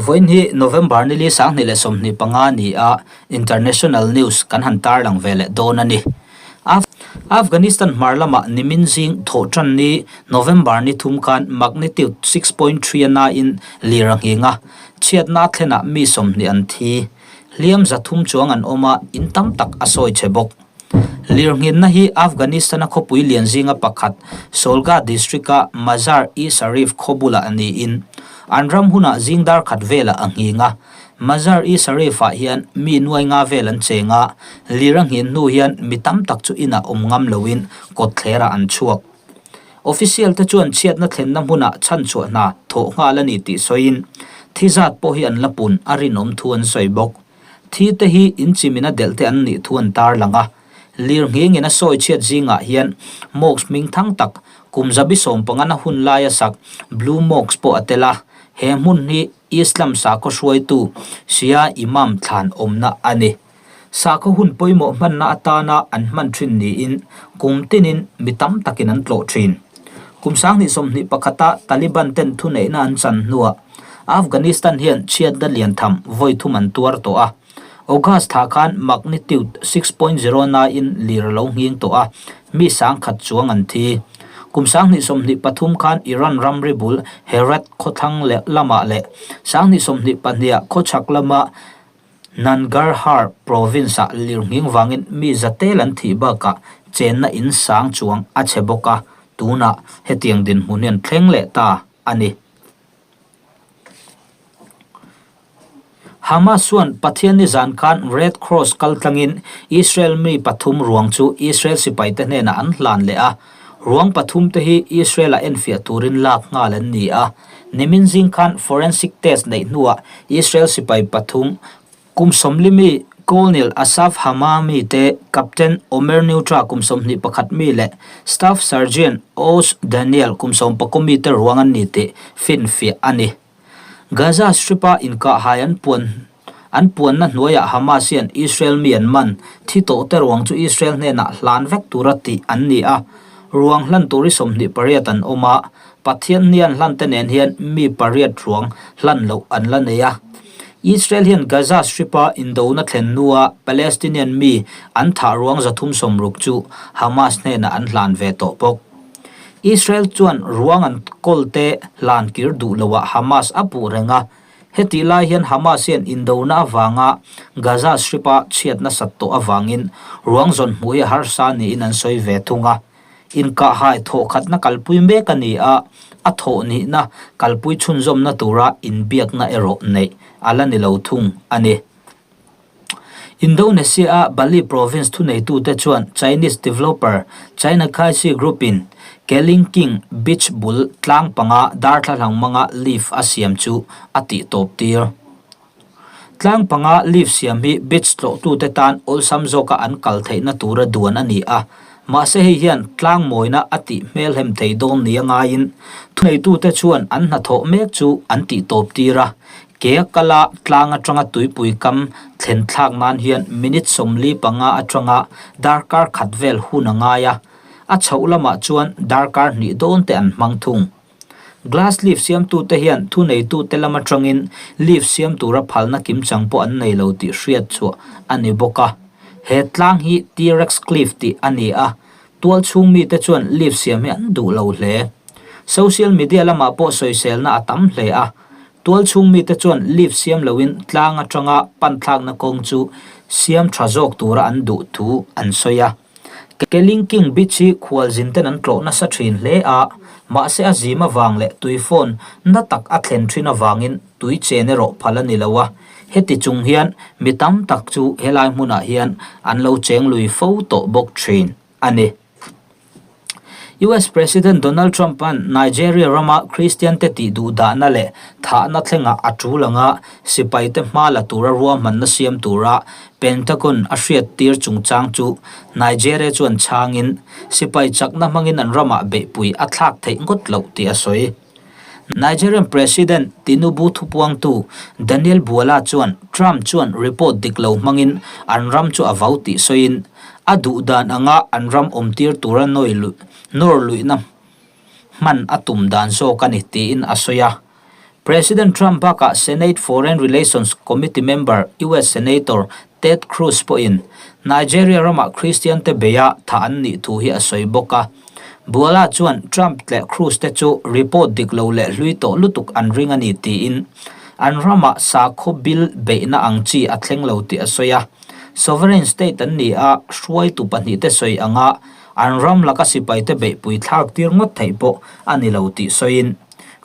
Vawiin hi November nili 2025 ni a International News kan han tarlang ve leh dawn a ni. Afghanistan hmar lamah nimin zing thawhtan ni November ni thum khan magnitude 6.3 a nain lir a nghing a, chhiatna a thlenah mi 20 an thi. Hliam 300 chuang an awm a, in tam tak a sawi chhe bawk. Lirnghinna hi Afghanistan-a khawpui lian zinga pakhat Solga district-a Mazar-i-Sharif khaw bulah niin an ram hunah zing dar khat velah a nghing a. Mazar-i-Sharif-ah hian mi nuai nga vel an cheng a, lir a nghin hnu hian mi tam tak chu inah awm ngam loin kawtthlerah an chhuak. Official te chuan chhiatna thlenna hmunah chhanchhuah hna thawh nghal a ni tih sawiin thi zat pawh hi an la pun a rinawm thu an sawi bawk. Thi te hi in chimina delh te an nih thu an tarlang a. Lir nghingin a sawi chhiat zingah hian mosque hming thang tak kum zabi sawmpangana hun laia sak Blue Mosque pawh a tel a. He hmun hi Islam sakhaw hruaitu Shia Imam thlan awmna a ni. Sakhaw hun pawimawh hmanna atana an hman thin niin kum tinin mi tam takin an tlawh thin. Kum 2021-a Taliban ten thuneihna an chan hnuah Afghanistan hian chhiatna lian tham vawi thum an tuar tawh a. August thla khan magnitude 6.0 nain lir a lo nghing tawh a, mi 10,000 chuang an thi. Kum 2023 khan Iran ramri bul Herat khawthlang leh lamah leh 2022-ah khawchhak lama Nangarhar province-ah lir nghing vangin mi zatel an thih bakah chenna in sang chuang a chhe bawk a, tunah hetiang dinhmun hian thleng leh ta a ni. Hamas chuan Pathianni zan khan Red Cross kaltlangin Israel mi pathum ruang chu Israel sipaite hnenah an hlan leh a, ruang pathumte hi Israel-ah enfiah turin lak nghal an ni a. Nimin zing khan forensic test neih hnuah Israel sipai pathum kum sawmli mi Colonel Asaf Hamami te, Captain Omer Neutra kum 21 mi leh Staff Sergeant Oz Daniel kum 19 mi te ruang an ni tih finfiah a ni. Gaza Strip-a inkahhai an puan an puanna hnuaiah Hamas hian Israel mi an man thi tawh te ruang chu Israel hnenah hlan vek tura tih an ni a. Ruang hlan tur hi 28 an awm a, Pathian hnian hlan te nen hian mi pariat ruang hlan loh an la nei a. Israel hian Gaza Strip-a indona thlen hnua Palestinian mi an thah ruang 360 chu Hamas hnenah an hlan ve tawh bawk. Israel chuan ruang an kawlte hlan kir duh loah Hamas a puh reng a, hetih lai hian Hamas hian indona avanga Gaza Strip-a chhiat nasat tawh avangin ruang zawn hmuh hi harsa niin an sawi ve thung a. Inkahhai thawhkhatna kalpui mek a ni a, a thawh nihna kalpui chhunzawmna tura inbiakna erawh neih a la ni lo thung a ni. Indonesia-a Bali province thuneitute chuan Chinese developer China Kaixi Group-in Kelingking Beach bul tlang panga darthlalang hmanga lift a siam chu a tihtawp tir. Tlang panga lift siam hi beach tlawhtute tan awlsam zawka an kal theihna tura duan a ni a, mahse hei hian tlang mawina a tih hmelhem thei dawn nia ngaiin thuneitute chuan an hnathawh mek chu an tihtawp tir a. Ke a kal a, tlang atanga tuipui kam thlen thlak nan hian minute 45 atanga darkar khat vel hun a ngai a, a chhoh lamah chuan darkar hnih dawn te an hmang thung. Glass leaf siamtute hian thuneitute lam atangin leaf siam tura phalna kimchang pawh an nei lo tih hriat chhuah a ni bawk a. He tlang hi T-Rex Cliff tih a ni a, tual chhung mite chuan leaf siam hi an duh lo hle. Social media lamah pawh sawiselna a tam hle a, Tual chhung mite chuan lift siam loin tlang atanga pan thlakna kawng chu siam tha zawk tura an duh thu an sawi a. Kelingking Beach hi khualzin ten an tlawh nasa thin hle a, mahse a zim avang leh tui fawn na tak a thlen thin avangin tui chen erawh phal a ni lo a. Heti chung hian mi tam tak chu helai hmunah hian an lo cheng lui fo tawh bawk thin a ni. US President Donald Trump-a'n Nigeria rama Kristiante tih duhdahna leh thahna thlengah a tul anga sipaite hma la tura ruahmanna siam tura Pentagon a hriattir chungchang chu Nigeria chuan chhangin sipai chakna hmangin an ramah beihpui a thlak theih ngawt loh tih a sawi. Nigerian President Tinubu thupuangtu Daniel Bwala chuan Trump chuan report dik lo hmangin an ram chu a vau tih sawiin, a duh dan anga an ram awmtir tura nawr luihna hman a tum dan zawk a ni tiin a sawi a. President Trump bakah Senate Foreign Relations Committee member US Senator Ted Cruz pawhin Nigeria ramah Christian te beia thah an nih thu hi a sawi bawk a. Buala chuan Trump leh Cruz te chu report dik lo leh hlui tawh lutuk an ring a ni tiin an ramah sakhaw bil beihna ang chi a thleng lo tih a sawi a. Sovereign state an ni a, hruaitu pahnihte sawi anga an ram laka sipaite beihpui thlak tir ngawt theih pawh a ni lo tih sawiin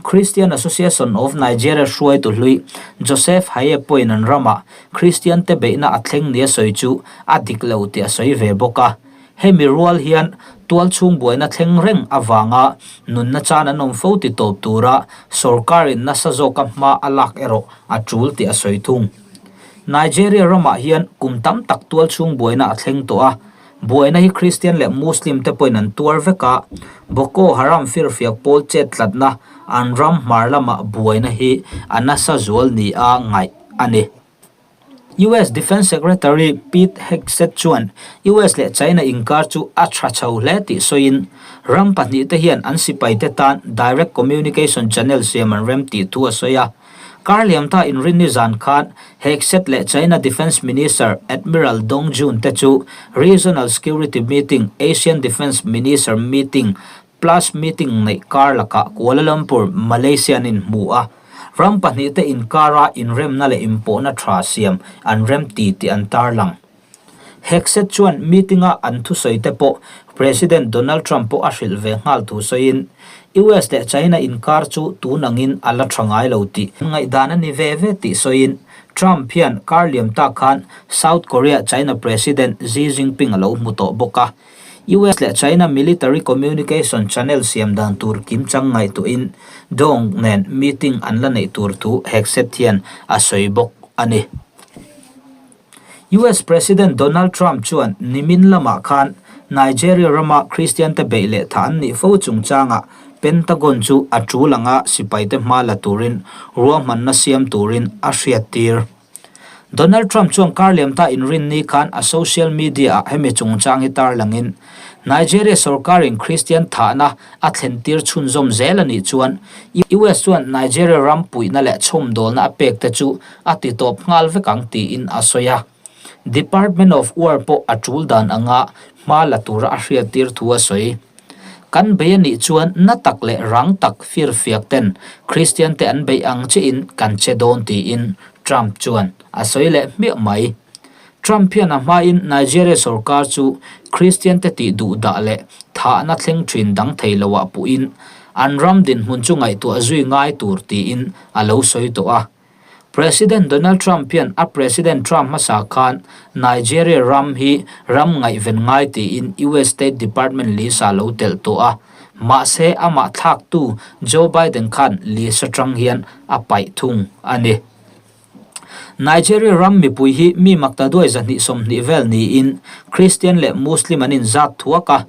Christian Association of Nigeria hruaitu hlui Joseph Haye pawhin an ramah Christian te beihna a thleng nia sawi chu a dik lo tih a sawi ve bawk a. Hemi rual hian tualchhung buaina thleng reng avanga nunna chan an awm fo ti tawp tura sorkarin nasa zawka hma a lak erawh a tul tih a sawi thung. Nigeria ramah hian kum tam tak tualchhung buaina a thleng tawh a, buaina hi Christian leh Muslim te pawhin an tuar vek a, Boko Haram firfiak pawl chet tlatna an ram hmar lamah buaina hi a nasa zual nia ngaih a ni. US Defence Secretary Pete Hegseth chuan US leh China inkar chu a tha chho hle tih sawiin, ram pahnihte hian an sipaite tan direct communication channel siam an rem tih thu a sawi a. Kar liamta inrinni zan khan Hegseth leh China Defence Minister Admiral Dong Jun te chu Regional Security Meeting, Asian Defence Minister Meeting Plus meeting neih kar lakah Kuala Lumpur, Malaysia an inhmu a, ram pahnihte inkara inremna leh inpawhna tha siam an rem ti tih an tarlang. Hegseth chuan meeting-a an thusawi te pawh President Donald Trump pawh a hrilh ve nghal thu sawiin, US leh China inkar chu tun angin a la tha ngai lo tih ngaihdan a ni ve ve tih sawiin, Trump hian kar liam tak khan South Korea-China President Xi Jinping a lo hmu tawh bawk a. US leh China military communication channel siam dan tur kimchang ngaihtuahin Dong nen meeting an la neih tur thu Hegseth hian a sawi bawk a ni. US President Donald Trump chuan nimin lamah khan Nigeria rama Christian te beih leh thah an nih fo chungchangah Pentagon chu a tul anga sipaite hma la turin ruahmanna siam turin a hriattir. Donald Trump chuan kar liamta inrinni khan a social media-ah hemi chungchang hi tarlangin, Nigeria sorkarin Christian thahna a thlentir chhunzawm zel a nih chuan US chuan Nigeria ram puihna leh chhawmdawlna a pek te chu a titawp nghal vek ang tiin a sawi a. Department of War pawh a tul dan anga hma la tura a hriattir thu a sawi. Kan bei a nih chuan na tak leh rang tak firfiak ten Kristian te an beih ang chiahin kan che dawn tiin Trump chuan a sawi leh hmiah mai. Trump hian a hmain Nigeria sorkar chu Kristian te tih duh dah leh thahna thleng thin dang thei loah puhin an ram dinhmun chu ngaihtuah zui ngai tur tiin a lo sawi tawh a. President Donald Trump hian a President Trump hmasa khan Nigeria ram hi ram ngaihven ngai tiin US State Department list ah lo telh tawh a, mahse amah thlaktu Joe Biden khan list atang hian a paih thung a ni. Nigeria ram mipui hi mi maktaduai 220 vel niin Christian leh Muslim an inzat thuak a,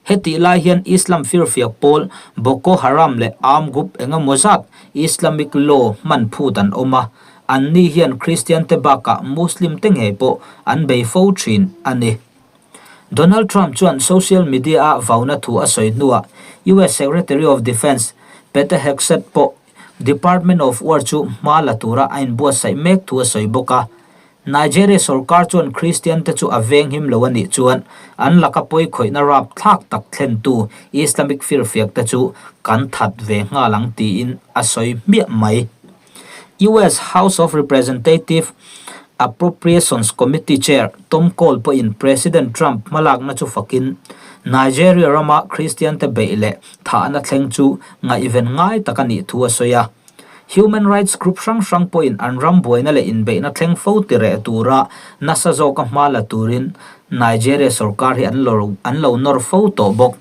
Hetih lai hian Islam firfiak pawl Boko Haram leh armed group eng emaw zat Islamic law hman phut an awm a, anni hian Christian te bakah Muslim te ngei pawh an bei fo thin a ni. Donald Trump chuan social media-a vauna thu a sawi hnuah US Secretary of Defense Pete Hegseth pawh Department of War chu hma la tura a inbuatsaih mek thu a sawi bawk a. Nigeria sorkar chuan Kristian te chu a venghim lo a nih chuan an laka pawikhawihna rapthlak tak thlentu Islamic firfiak te chu kan that ve nghal ang tiin a sawi hmiah mai. US House of Representative Appropriations Committee Chair Tom Cole pawhin President Trump hmalakna chu fakin Nigeria rama Kristian te beih leh thahna thleng chu ngaihven ngai tak a nih thu a sawi a. Human rights group hrang hrang pawhin an ram buaina leh inbeihna thleng fo ti reh tura nasa zawka hma la turin Nigeria sorkar hi an lo an lo nawr fo tawh bawk.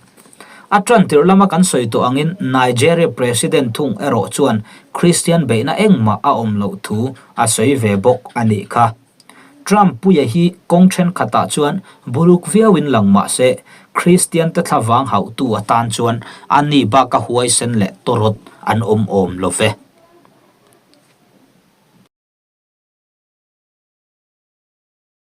A tan tirh lama kan sawi tawh angin Nigeria President thung erawh chuan Christian beihna engmah a awm loh thu a sawi ve bawk a nih kha. Trump puia hi kawng thenkhatah chuan buluk viauin lang mah se, Kristian te thlavang hauhtu atan chuan a ni baka huaisen leh tawrawt an awm awm lo ve.